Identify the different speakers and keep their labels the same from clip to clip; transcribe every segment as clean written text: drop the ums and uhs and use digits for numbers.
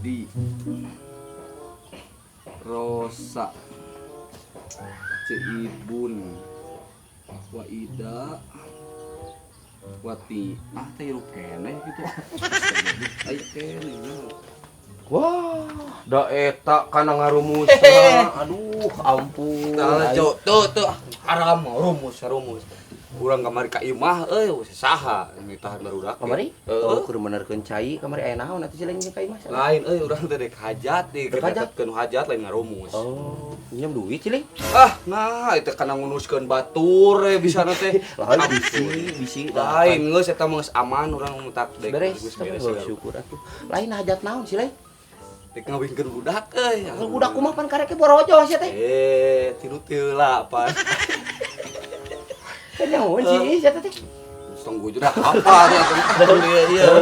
Speaker 1: Edi, Rosa, Ceibun, Waida, Wati, ah teh hirup keneh gitu. Aya keneh nya.
Speaker 2: Wah, da eta kana ngarumusna. Aduh, ampun.
Speaker 1: Tah, Jo, tuh tuh haram rumus rumus. Urang kamari ka imah euy, saha nitahan barudak.
Speaker 2: Kamari?
Speaker 1: Heeh.
Speaker 2: Oh, kudu menerkeun cai kamari aya naon atuh sih lain ka imah?
Speaker 1: Lain euy, urang teh dek hajat di
Speaker 2: Dek hajat?
Speaker 1: keun hajat, lain ngarumus.
Speaker 2: Oh, minjem duit sih lain.
Speaker 1: Ah, nah itu kana nguruskeun batur bisa teh.
Speaker 2: Lain bisi, bisi.
Speaker 1: Lain geus eta mah geus aman, urang mutak dek
Speaker 2: Beres,
Speaker 1: geus
Speaker 2: tapi
Speaker 1: beres.
Speaker 2: oh, syukur atuh. Lain hajat naon sih lain?
Speaker 1: Dek ngawinkeun budak euy.
Speaker 2: Budak kumaha, pan karek borojo sia teh?
Speaker 1: Eh, tilu teu pan.
Speaker 2: Kan nyahoan sih sia teh.
Speaker 1: Tong gue dah apa tuh ieu ieu.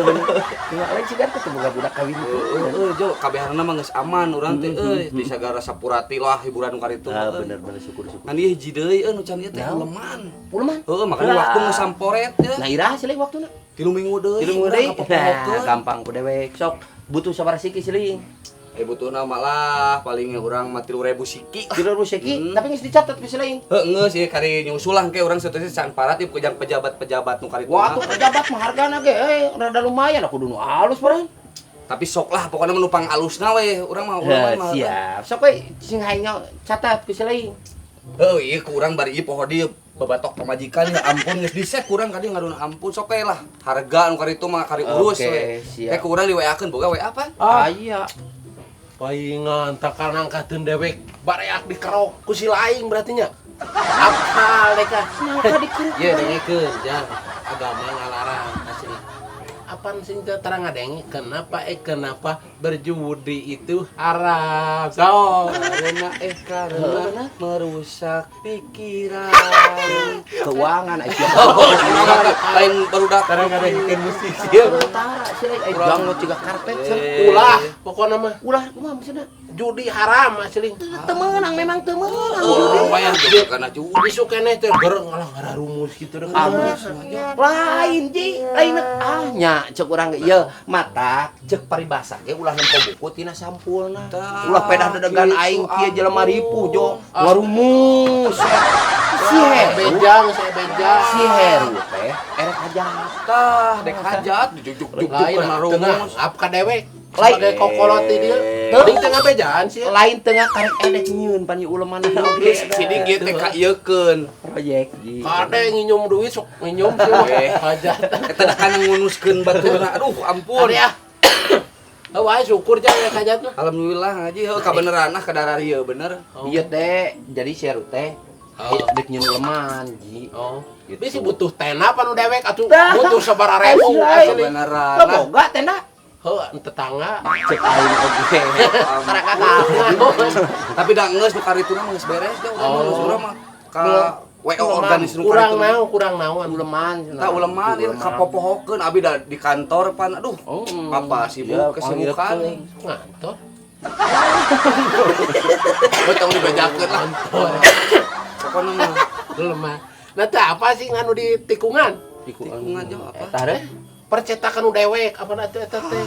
Speaker 2: Cuma lain sih kan teh boga budak kawin.
Speaker 1: Heeh, Jo, kabehanna mah geus aman urang teh euy, di sagara sapurati lah hiburan nu karitu.
Speaker 2: Ah, bener bener, syukur syukur.
Speaker 1: Ngan ieu hiji deui euy nu can ieu teh
Speaker 2: Naon?
Speaker 1: uleman.
Speaker 2: Uleman.
Speaker 1: Heeh, makanya waktu geus samporet ya.
Speaker 2: Nah, iraha sih lain waktuna?
Speaker 1: 3 minggu deui.
Speaker 2: 3 minggu deui.
Speaker 1: Urang kapopohokeun.
Speaker 2: Nah, gampang ku dewek. Sok butuh sabaraha siki sih lain?
Speaker 1: Eh, butuhna mah lah paling urang mah 3.000 siki.
Speaker 2: 3.000 siki, tapi geus dicatat ku si lain.
Speaker 1: Heuh, geus ieu kari nyusul lah ke urang sateusi can parat ieu kejang pejabat-pejabat nu karitu.
Speaker 2: Wah, tuh pejabat mah hargana ge eh rada lumayan, aku kudu nu alus barang.
Speaker 1: Tapi sok lah pokoknya mah nu pang alusna we urang mah, urang mah.
Speaker 2: Siap. Sok we sing hayang catat ku si lain.
Speaker 1: Heuh, ieu ku urang bari ieu poho dieu babatok pamajikan, ya ampun geus disek kurang kadi ngadon ampun, sok we lah. Harga nu karitu mah kari urus
Speaker 2: Oke,
Speaker 1: we.
Speaker 2: siap.
Speaker 1: Eh, ku urang di WA-keun, boga WA apa?
Speaker 2: Ah, iya.
Speaker 3: Paingan takal nangkateun dewek bareak dikerok ku si laing berarti nya. Apal deka.
Speaker 2: Nangka dikeruk.
Speaker 3: Ye dengekeun jang, agama ngalarang asli. Apaan sing teu terang ngadenge kenapa kenapa berjudi itu haram. So,
Speaker 1: Karena karena merusak pikiran.
Speaker 2: Keuangan aya siapa?
Speaker 1: Oh, lain barudak.
Speaker 3: Terang ngadengkeun musik sieun.
Speaker 2: Tara sih lain aya jang ciga karpet cenah.
Speaker 1: Eh.
Speaker 3: Ulah pokona mah
Speaker 2: Ulah kumaha maksudna?
Speaker 3: Judi haram asli.
Speaker 2: Teu meunang, memang teu meunang
Speaker 1: Oh,
Speaker 2: judi.
Speaker 1: wayah juga karena judi.
Speaker 3: Besok keneh teh gereng alah ngararumus gitu deh.
Speaker 2: Alus. Lain ji, lain ah nya cek urang ge ieu mata cek paribasa ge ulah nempo buku tina sampulna.
Speaker 1: Tah,
Speaker 2: Ulah pedah dedegan
Speaker 1: gitu,
Speaker 2: aing kieu jelema
Speaker 1: ampun.
Speaker 2: Ripuh jo ngarumus. Si Heru,
Speaker 3: Bejang saya bejang.
Speaker 2: si Heru teh erek hajat.
Speaker 1: Tah, dek hajat dijuk-juk
Speaker 3: Lain
Speaker 1: kana
Speaker 3: tengah
Speaker 1: rumus.
Speaker 3: ngap ka dewek.
Speaker 2: Lain.
Speaker 3: Sebagai kokolot di dia. Teuing tengah bejaan sih.
Speaker 2: Lain tengah karek edek nyieun pan ieu uleman oge.
Speaker 1: Sini ge teh ka ieukeun.
Speaker 2: Proyek ji.
Speaker 3: Kade nginyum duit sok nginyum sih mah. Hajat.
Speaker 1: Eta da kana ngunuskeun baturna. Aduh, ampun.
Speaker 3: Ade ah. Oh, wae syukur jang ya hajat mah.
Speaker 1: Alhamdulillah ngaji heuh kabeneran ah kadar ieu bener.
Speaker 2: Iya teh, jadi si Heru teh
Speaker 3: Oh.
Speaker 2: dek nyieun uleman ji.
Speaker 3: Oh.
Speaker 2: Gitu.
Speaker 3: Bisi butuh tenda pan nu dewek atuh
Speaker 2: Tah.
Speaker 3: butuh sabaraha ribu
Speaker 2: Asli.
Speaker 3: asli.
Speaker 1: Beneran.
Speaker 2: Lo boga tenda?
Speaker 3: Heuh, tetangga.
Speaker 2: Cek aing oge.
Speaker 1: Tapi da geus nu karituna mah geus beres da urang mah, geus urang mah ka WO organisir nu
Speaker 3: Kurang
Speaker 1: karituna.
Speaker 3: naon, kurang naon.
Speaker 2: Uleman.
Speaker 1: Tah, uleman ieu kapopohokeun abi da di kantor pan aduh.
Speaker 2: Oh,
Speaker 1: Apa sibuk
Speaker 2: iya,
Speaker 1: kesibukan.
Speaker 3: Ngantor.
Speaker 1: Betul dibejakeun lah.
Speaker 3: Ngantor.
Speaker 1: Pokona mah
Speaker 3: Lemah. Nah, teh apa sih nganu di tikungan?
Speaker 1: Tikungan jauh apa?
Speaker 2: Eta deh.
Speaker 3: Percetakan nu dewek apa atuh eta teh?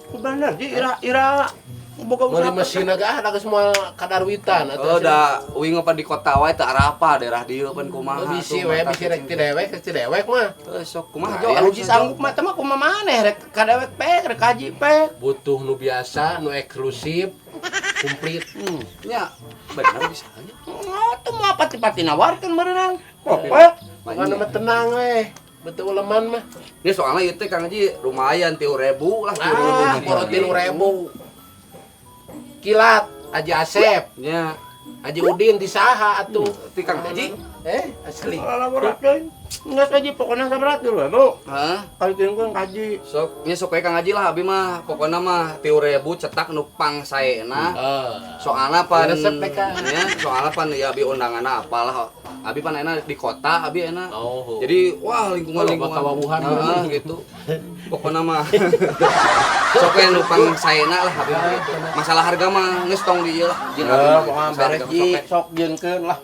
Speaker 2: Bener ji, ira ira boga
Speaker 3: Meuli
Speaker 2: usaha.
Speaker 3: mesin ge ah da geus moal kadarwitan
Speaker 1: Oh,
Speaker 3: atuh.
Speaker 1: da uing apa di kota wae teu arapa daerah dieu pan kumaha.
Speaker 3: Bisi
Speaker 1: tuh,
Speaker 3: we
Speaker 1: mata
Speaker 3: bisi rek ti dewek, rek ti dewek mah.
Speaker 1: Heuh, sok kumaha
Speaker 2: Nah,
Speaker 1: jo
Speaker 2: ya
Speaker 1: alus
Speaker 2: haji sanggup mah teh mah kumaha maneh rek ka dewek pek rek haji pek.
Speaker 3: Butuh nu biasa, nu eksklusif, komplit.
Speaker 1: Nya bener bisa nya.
Speaker 2: Oh, tuh mau pati-pati nawarkeun beneran. Kok pek.
Speaker 3: Pokoknya mah tenang we. Betul uleman mah.
Speaker 1: Ini soalnya itu Kang Haji lumayan 3.000 lah, 3.000.
Speaker 3: Ah, poro 3.000. Kilat, Haji Asep,
Speaker 1: Nya,
Speaker 3: Haji Udin di saha atuh.
Speaker 1: ti Kang Haji.
Speaker 3: Eh, asli.
Speaker 2: Laboratorium. Enggak saja pokoknya saberat dulu, Bu.
Speaker 1: Hah?
Speaker 2: Kali tunggu kaji.
Speaker 1: Sok, nya sok we Kang Haji lah abi mah pokoknya mah 3.000 cetak nu pang saena.
Speaker 3: Eh.
Speaker 1: Soalnya pan
Speaker 3: Resep teh, Kang.
Speaker 1: Ya, soalnya pan ya abi undanganna apalah. Abi pan enak di kota, abi enak.
Speaker 3: Oh.
Speaker 1: Jadi wah lingkungan
Speaker 3: Oh,
Speaker 1: lingkungan.
Speaker 3: bakal wawuhan.
Speaker 1: Heeh, gitu. Pokoknya mah sok we nu pang saena lah abi mah gitu. Masalah harga mah geus tong di ieu lah. Jeung abi
Speaker 2: Ya,
Speaker 1: mah
Speaker 2: pokoknya
Speaker 1: masalah
Speaker 2: beres
Speaker 1: harga mah
Speaker 2: ji,
Speaker 1: sok we.
Speaker 2: sok jieunkeun lah.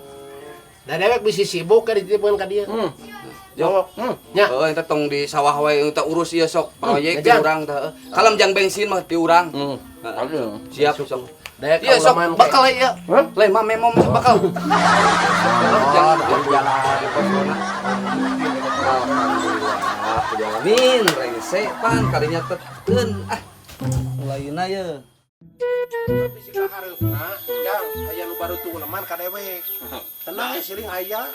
Speaker 3: Da dewek bisi sibuk ka dititipkeun ka dieu.
Speaker 1: Jo.
Speaker 3: Nya.
Speaker 1: Oh, eta tong di sawah wae eta urus ieu sok proyek ti
Speaker 3: Jang.
Speaker 1: urang teh. Kalem jang bensin mah ti urang.
Speaker 2: Aduh.
Speaker 1: Siap sok.
Speaker 3: Daek
Speaker 1: Iya sok
Speaker 3: kauleman
Speaker 1: bakal ya. Lain mah memang sok bakal. Jangan jalan di posona. Alhamdulillah. Min rengse pan kalinya tekeun ah. Mulaina ye.
Speaker 3: Tapi si kahareupna, jang aya nu baru tuuleman ka dewek. Tenang siling aya.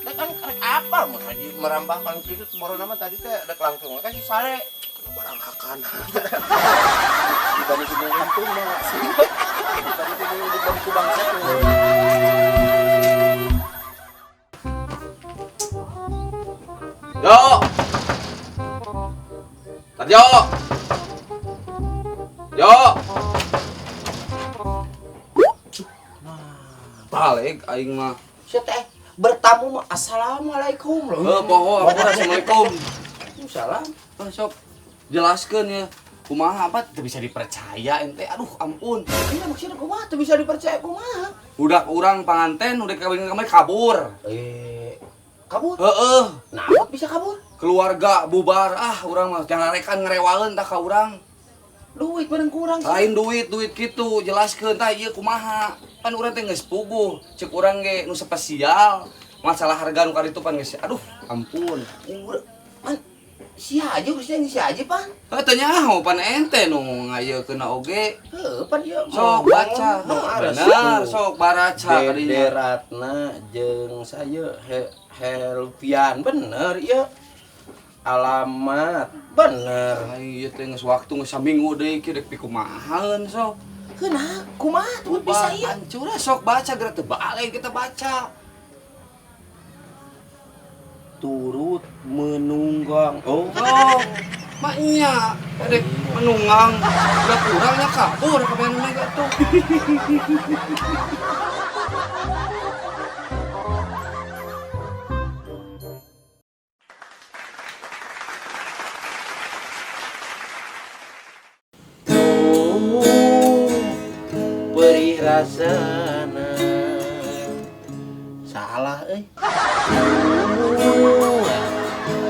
Speaker 2: Dek kan karek apal mun haji merambah paling kitu baru nama tadi teh dek langsung kan si sare.
Speaker 3: Barang hakana. Dibanding ku untung mah sih. Dibanding ku bangsa tuh.
Speaker 1: Yo. Tarjo. Yo. Balik aing mah.
Speaker 2: Sia teh bertamu mah assalamualaikum loh.
Speaker 1: Heuh poho assalamualaikum.
Speaker 2: Salam.
Speaker 1: Sok jelaskeun ya. Kumaha apa teu bisa dipercaya ente. Aduh ampun.
Speaker 2: Ini maksudnya kumaha teu bisa dipercaya kumaha?
Speaker 1: Budak urang panganten udah kawin kemarin kabur.
Speaker 2: Kabur?
Speaker 1: Heeh.
Speaker 2: Nah, bisa kabur?
Speaker 1: Keluarga bubar ah urang mah jangan rekan ngerewaeun tah ka urang.
Speaker 2: Duit bareng kurang sih.
Speaker 1: Lain duit, duit gitu, jelaskeun tah ieu kumaha. Pan urang teh geus puguh, ceuk urang ge nu spesial. Masalah harga nu karitu pan geus aduh, ampun.
Speaker 2: Urang pan sia aja urusnya sia aja pan.
Speaker 1: Heuh teu nyaho pan ente nu ngayekeunna oge.
Speaker 2: Heuh pan ieu
Speaker 1: sok baca. Bener, sok baraca
Speaker 2: kadinya. Dede Ratna jeung saya Helvian bener ieu. Alamat bener.
Speaker 1: Ai ieu teh geus waktu geus saminggu deui kieu dek pikumahaeun sok.
Speaker 2: Keuna kumaha tuh bisa ieu?
Speaker 1: Hancur sok baca geura teu balik kita baca.
Speaker 2: Turut menunggang.
Speaker 1: Oh, oh. Maknya dek menunggang. Udah kurangnya kabur ka mana tuh.
Speaker 2: Perih rasana salah euy.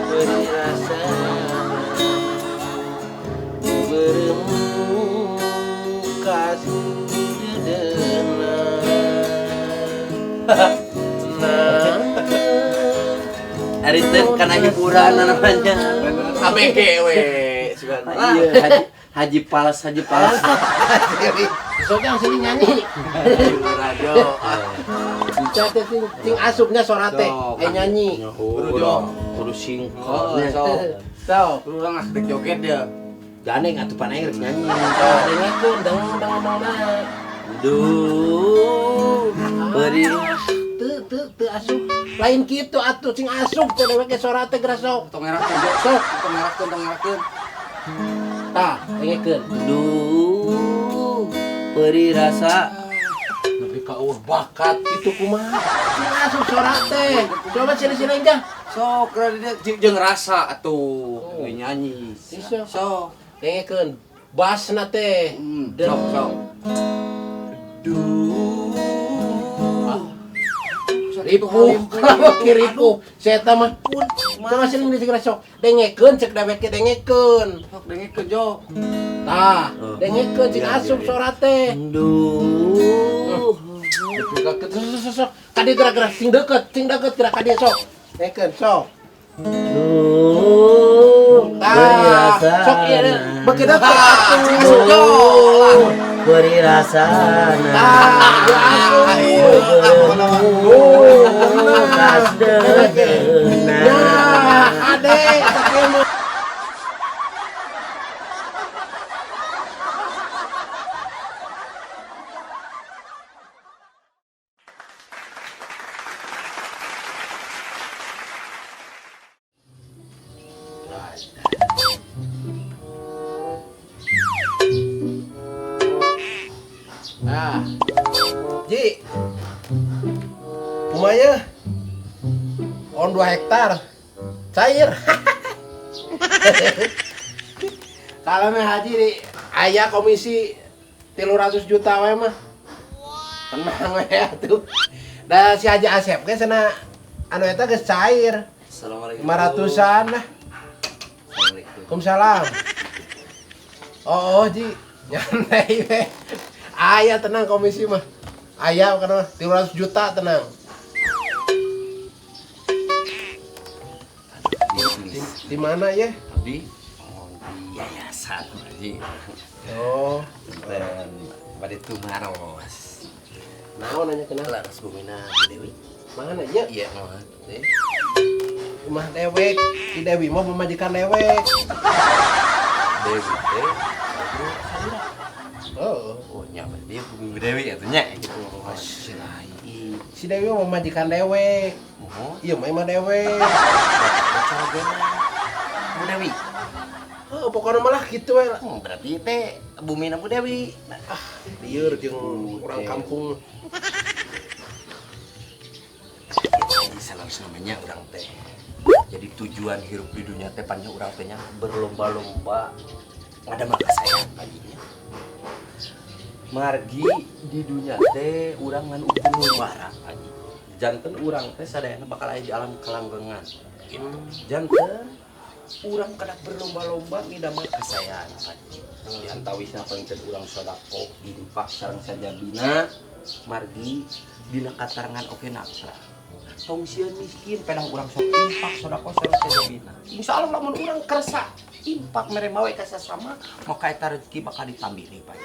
Speaker 2: Perih rasana beremu kasih dedena. Nah, ari teh kana hiburan namanya.
Speaker 1: ABG we sugan.
Speaker 2: Iya, Haji Palas, Haji Palas.
Speaker 3: Sok yang sini nyanyi.
Speaker 1: Radio.
Speaker 3: Bisa teh sing asupnya sora teh, nyanyi.
Speaker 1: Kudu
Speaker 2: kudu singkot.
Speaker 1: Sok.
Speaker 3: Sok.
Speaker 1: Kudu urang ah dek joget dia.
Speaker 2: Ganeng atuh pan aing rek nyanyi.
Speaker 3: Dengekeun deng deng deng.
Speaker 2: Duh. Beri
Speaker 3: teu teu teu asup. Lain kitu atuh sing asup teh dewek ge sora teh geura sok.
Speaker 1: Tong ngerakeun
Speaker 3: sok,
Speaker 1: tong ngerakeun, tong ngerakeun.
Speaker 3: Tah, dengekeun.
Speaker 2: Duh. Beri rasa
Speaker 3: nepi ka eueuh bakat kitu kumaha. Sing asup sora teh. Coba sini-sini aja.
Speaker 1: Sok geura dia jeung rasa atuh nyanyi. Sok.
Speaker 3: Dengekeun basna teh.
Speaker 1: Sok sok.
Speaker 2: Duh.
Speaker 3: Ripuh, kenapa kiriku? Saya mah coba sini di segera sok. Dengekeun cek dewek ge dengekeun.
Speaker 1: Sok dengekeun jo.
Speaker 3: Tah, dengekeun cing asup sora teh.
Speaker 2: Duh.
Speaker 3: Sok kadi gerak-gerak sing deket gerak kadi sok. Dengekeun sok.
Speaker 2: Duh.
Speaker 3: Tah, sok ieu beuki deket.
Speaker 1: Cing asup jo.
Speaker 2: Beri rasana.
Speaker 3: Tah, asup.
Speaker 2: Ya,
Speaker 3: ade, Nah, Ji, kumaya on 2 hektar cair. Kalau mah haji di aya komisi 300 juta we mah. Tenang we atuh. Da si Haji Asep ge cenah anu eta geus cair.
Speaker 1: Assalamualaikum.
Speaker 3: 500-an lah.
Speaker 1: Assalamualaikum.
Speaker 3: Waalaikumsalam. Oh, Ji. Nyantai we. Aya tenang komisi mah. Aya kana 300 juta tenang. Di mana ya?
Speaker 2: Di di yayasan Haji.
Speaker 3: Oh,
Speaker 2: Dan bade tumaros.
Speaker 3: naon nanya kenal?
Speaker 2: Laras bumina Bu Dewi.
Speaker 3: Mana ya?
Speaker 2: Iya, mohon.
Speaker 3: Imah dewek, si Dewi mah pemajikan dewek.
Speaker 2: Dewi teh. Salira.
Speaker 3: Oh,
Speaker 2: Oh, nya berarti bumi Bu Dewi atuh nya gitu.
Speaker 3: si Dewi mah pemajikan dewek.
Speaker 2: Mohon.
Speaker 3: Iya mah imah dewek.
Speaker 2: Cara gena. Bu Dewi.
Speaker 3: Oh, pokoknya malah gitu we.
Speaker 2: Berarti teh bumina Bu Dewi. Nah,
Speaker 3: Ah, lieur jeung orang kampung.
Speaker 2: Salam namanya urang teh. Jadi tujuan hirup di dunia teh panjang urang teh nya berlomba-lomba ngadamel kasaean paginya. Margi di dunia teh urang ngan ukur lumara paji. Janten urang teh sadayana bakal aya di alam kelanggengan. Gitu. Janten urang kedah berlomba-lomba ngidamel kasaean paji. Di antawisna pancen urang sedekah infak sareng sajabina margi dina katarangan oge nafsa. Tong sieun miskin pedang urang sok infak sedekah sareng sajabina. Insyaallah lamun urang kersa infak mere mawe ka sasama maka eta rezeki bakal ditambili Pak.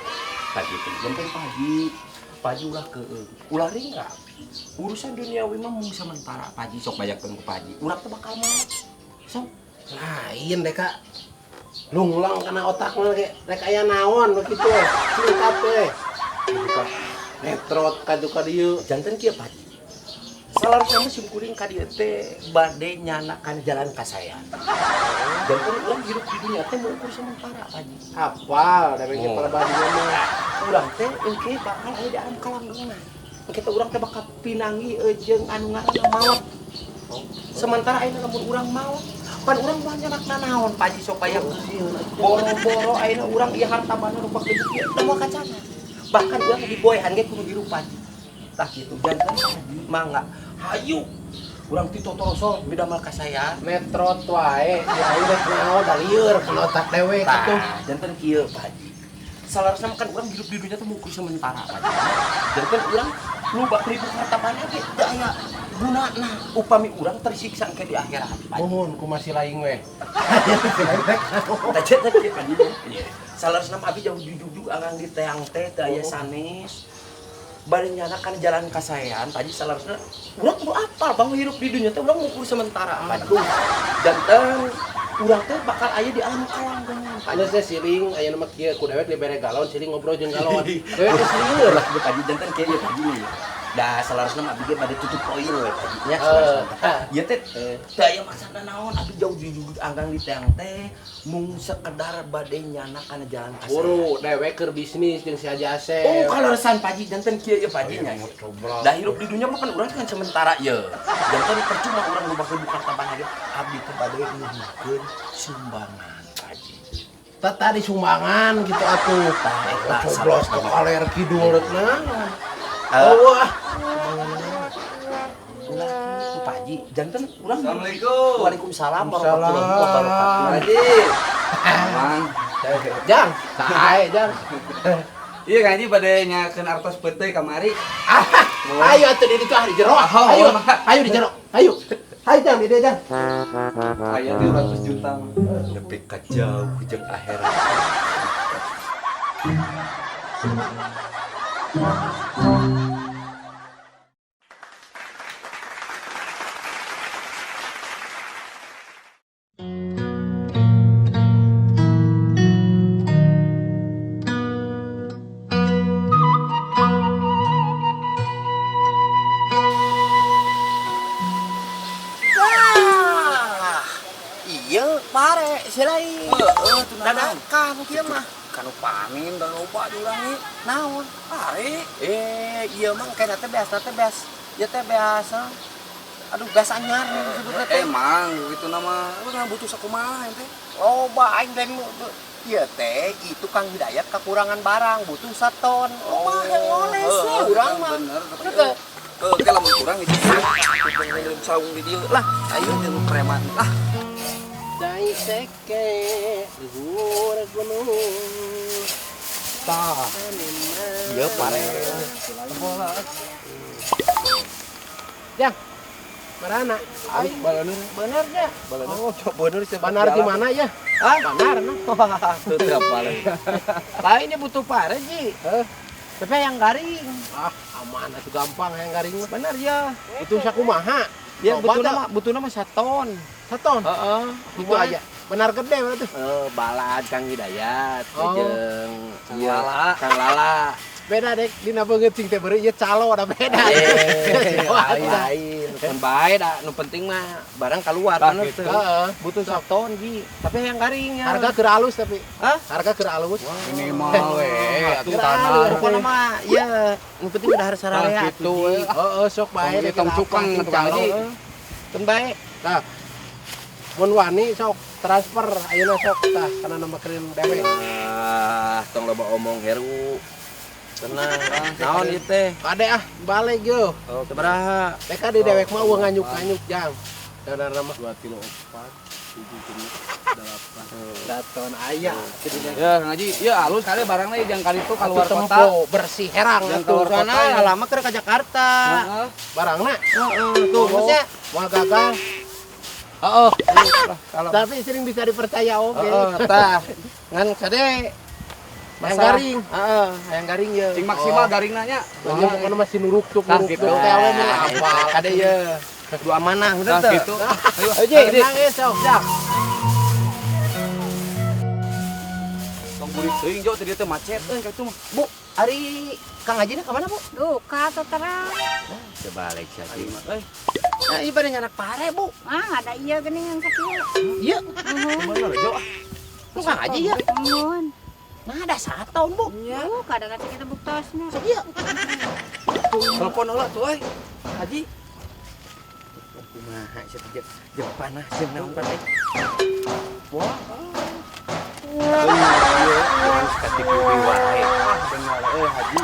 Speaker 2: Tah kitu. Janten Pak Haji ulah keueung, ulah ringrang. Urusan duniawi mah mung sementara Pak Haji sok bayakeun ku Pak Haji. Urang teh bakal maot. Sok
Speaker 3: Lain deh kak. Lunglang kana otak mah ge rek aya naon begitu. Singkat we.
Speaker 2: buka
Speaker 3: Netrot ka ka dieu.
Speaker 2: janten kieu Pak Haji. Salarusna mah simkuring ka dieu teh bade nyanakan jalan kasaean. Janten urang hidup di dunia teh mung ukur sementara Pak Haji.
Speaker 3: Hafal dewek ge
Speaker 2: Oh.
Speaker 3: para badinya mah.
Speaker 2: Urang teh engke bakal aya di alam kalanggengan. Engke teh urang teh bakal pinangi jeung anu ngaranna maot. Sementara ayeuna lamun urang maot, pan urang moal nyanak nanaon Pak Haji sok bayangkeun. Boro-boro ayeuna urang ieu harta banda nu pakai ieu teh moal kacana. Bahkan urang diboehan ge kudu hirup Pak Haji. Tah kitu janten Pak Haji mangga hayu urang ti totoroso midamel kasaean.
Speaker 3: Netrot wae, ya aing rek naon da lieur kana otak dewek atuh.
Speaker 2: Tah, janten kieu Pak Haji. Salarusna mah kan urang hidup di dunia teh mung sementara Pak Haji. Janten urang loba ribu harta banda ge teu aya gunana upami urang tersiksa engke di akhirat Pak Haji.
Speaker 3: Mohon ku masih laing we. Si laing rek naon.
Speaker 2: Tah janten kieu Pak Haji. Salarusna mah abi jauh jujuk anggang di teang teh teu aya sanes. Bari nyanakan jalan kasaean Pak Haji salarusna urang kudu apal bahwa hidup di dunia teh urang ngukur sementara Pak Haji. Janten urang teh bakal aya di alam kalanggengan Pak Haji.
Speaker 3: Geus teh siling aya mah kieu ku dewek dibere galon siling ngobrol jeung galon. Dewek geus lieur.
Speaker 2: Lah Pak Haji janten kieu Pak Haji. Da salarusna mah abdi ge bade tutup poin we Pak Haji nya salarusna. Ieu teh teu aya maksana naon abdi jauh jujuk anggang di teang teh mung sekedar bade nyana kana jalan kasaean.
Speaker 3: Buru dewek keur bisnis jeung si Haji Asep.
Speaker 2: Oh, kaleresan Pak Haji janten kieu ye Pak Haji nya. Da hirup di dunia mah kan urang kan sementara ye. Janten percuma urang loba buka tambahan ge abdi teh bade nyuhunkeun sumbangan Pak Haji.
Speaker 3: Tah tadi sumbangan gitu atuh.
Speaker 2: Tah eta
Speaker 3: Coblos
Speaker 2: salarusna
Speaker 3: ke
Speaker 2: mah.
Speaker 3: kaler kidul rek naon.
Speaker 2: Eh,
Speaker 3: Oh, ah.
Speaker 2: Ulah kitu Pak Haji. Janten urang
Speaker 1: Assalamualaikum.
Speaker 2: Waalaikumsalam warahmatullahi wabarakatuh.
Speaker 1: Haji. Mang.
Speaker 3: Jang, sae jang.
Speaker 1: Iya ngaji bade nyakeun artos peuteuy kamari.
Speaker 3: Ah, ayo atuh di ditu ah di jero.
Speaker 1: Oh,
Speaker 3: Ayo,
Speaker 1: oh.
Speaker 3: ayo di jero. Ayo. Ayo jang di dieu jang.
Speaker 1: Aya 300 juta mah.
Speaker 2: Nepi ka jauh jeung akhirat. Wah, iya pare si lain.
Speaker 1: Heeh, tuh
Speaker 2: Dadakan kieu mah.
Speaker 1: Kanu panen da loba di urang ieu.
Speaker 2: Naon?
Speaker 1: Pare.
Speaker 2: Iya mang kayaknya teh biasa teh biasa. Ya teh biasa. Aduh, biasa anyar nih disebutna teh.
Speaker 1: Emang gitu nama. Lu nggak butuh sakumaha ente.
Speaker 2: Loba aing teh ieu teh itu Kang Hidayat kekurangan barang, butuh saton. Loba yang ngoles
Speaker 1: Heeh,
Speaker 2: urang mah.
Speaker 1: Bener, tapi
Speaker 2: Bener teh?
Speaker 1: Oke lamun kurang itu ngirim saung di dieu lah. Ayo jeung preman lah.
Speaker 3: Dai seke luhur gunung. Tah.
Speaker 2: Ieu pare.
Speaker 3: Jang. Marana.
Speaker 2: Ai, baleuneur.
Speaker 3: Bener nya.
Speaker 2: Baleuneur. Oh, cok bener sih.
Speaker 3: Banar di mana ya?
Speaker 2: Hah?
Speaker 3: Banar nah.
Speaker 2: Tuh teu pare.
Speaker 4: Lainnya butuh pare, Ji.
Speaker 3: Heh.
Speaker 4: Tapi yang garing.
Speaker 3: Ah, aman atuh gampang yang garing mah.
Speaker 4: Bener ya.
Speaker 3: Itu sakumaha?
Speaker 4: Ya
Speaker 3: Loba
Speaker 4: butuh
Speaker 3: teu?
Speaker 4: nama, butuh nama saton.
Speaker 3: Saton.
Speaker 4: Heeh,
Speaker 3: Itu aja. Benar gede berarti.
Speaker 4: Balad Kang Hidayat,
Speaker 3: Oh.
Speaker 4: jeung
Speaker 1: Kang
Speaker 4: ieu,
Speaker 1: Lala.
Speaker 4: Kang Lala.
Speaker 3: Beda dek, dina beungeut cing teh beureut ieu calo da beda.
Speaker 4: Lain, lain. Nu bae da, nu penting mah barang keluar
Speaker 1: Tah,
Speaker 4: bener
Speaker 1: gitu.
Speaker 4: teu.
Speaker 3: Heeh.
Speaker 4: Butuh saton, Ji. Tapi yang garing ya.
Speaker 3: Harga keur alus tapi.
Speaker 4: Hah?
Speaker 3: Harga keur alus.
Speaker 1: Minimal we atuh
Speaker 3: Gerak
Speaker 1: tanah.
Speaker 3: lu.
Speaker 4: Pokoknya mah ya, nu penting udah harus sararea
Speaker 1: Tah, gitu, we.
Speaker 3: Heeh, sok bae
Speaker 1: Tong
Speaker 3: dek
Speaker 1: tong cukang
Speaker 3: apa,
Speaker 1: atuh Kang
Speaker 3: calo.
Speaker 1: Haji.
Speaker 4: Teu bae.
Speaker 3: Tah. Mun wani sok transfer ayeuna sok tah kana nomorkeun dewek.
Speaker 2: Ah, tong loba omong Heru. Tenang. Naon ieu teh?
Speaker 3: Kade ah, balik yo.
Speaker 2: Oh, sabaraha?
Speaker 3: TK di dewek mah eueuh nganyuk-nganyuk jang. Saudara mah
Speaker 1: 2 kilo 4 7 kilo 8.
Speaker 3: Daton aya.
Speaker 1: Ya, Kang Haji, ya halus kali barangnya jangan kali itu keluar
Speaker 3: Atuh
Speaker 1: kota.
Speaker 3: tempo bersih herang
Speaker 1: Jangan
Speaker 3: atuh
Speaker 1: keluar kota.
Speaker 4: Soalnya
Speaker 1: ya.
Speaker 4: lama keur ke Jakarta.
Speaker 1: Heeh.
Speaker 3: barangna.
Speaker 4: Heeh, tuh maksudnya
Speaker 3: Moal gagal. Heeh.
Speaker 4: kalau
Speaker 3: Tapi sering bisa dipercaya oke.
Speaker 4: heeh, tah. Ngan kade
Speaker 3: Yang garing.
Speaker 4: Heeh, yang garing ye.
Speaker 1: Cing maksimal garingna nya.
Speaker 3: Banyak pokoknya masih nuruk-tuk
Speaker 1: Tah,
Speaker 3: nuruk-tuk
Speaker 1: gitu.
Speaker 3: teh awe mah apa.
Speaker 4: Kade ye. Kudu amanah bener
Speaker 1: Nah,
Speaker 4: teu?
Speaker 1: gitu. Ayo,
Speaker 4: Ayo, Ji.
Speaker 3: Tenang ya sok dah.
Speaker 1: Tong burik teuing jo tadi teh macet euy ka itu mah.
Speaker 4: Bu, ari Kang Haji ka mana, Bu?
Speaker 5: Duka atau terang.
Speaker 2: Sebalik sia
Speaker 1: Aing mah euy.
Speaker 4: Nah, ieu bade nyanak pare, Bu.
Speaker 5: Ah, ada iya gini yang kecil.
Speaker 4: Ieu,
Speaker 1: Bener jo.
Speaker 4: nu Kang Haji ya.
Speaker 5: Mun.
Speaker 4: Nah, ada saton, Bu.
Speaker 5: Duh, kadang kadang kita buktosna.
Speaker 4: Sok ieu.
Speaker 1: Telepon heula tuh euy.
Speaker 4: Haji. Kumaha sia teh jeung panah jeung naon teh.
Speaker 1: Wah,
Speaker 2: Harus katipu wae.
Speaker 1: ah bener euy Haji.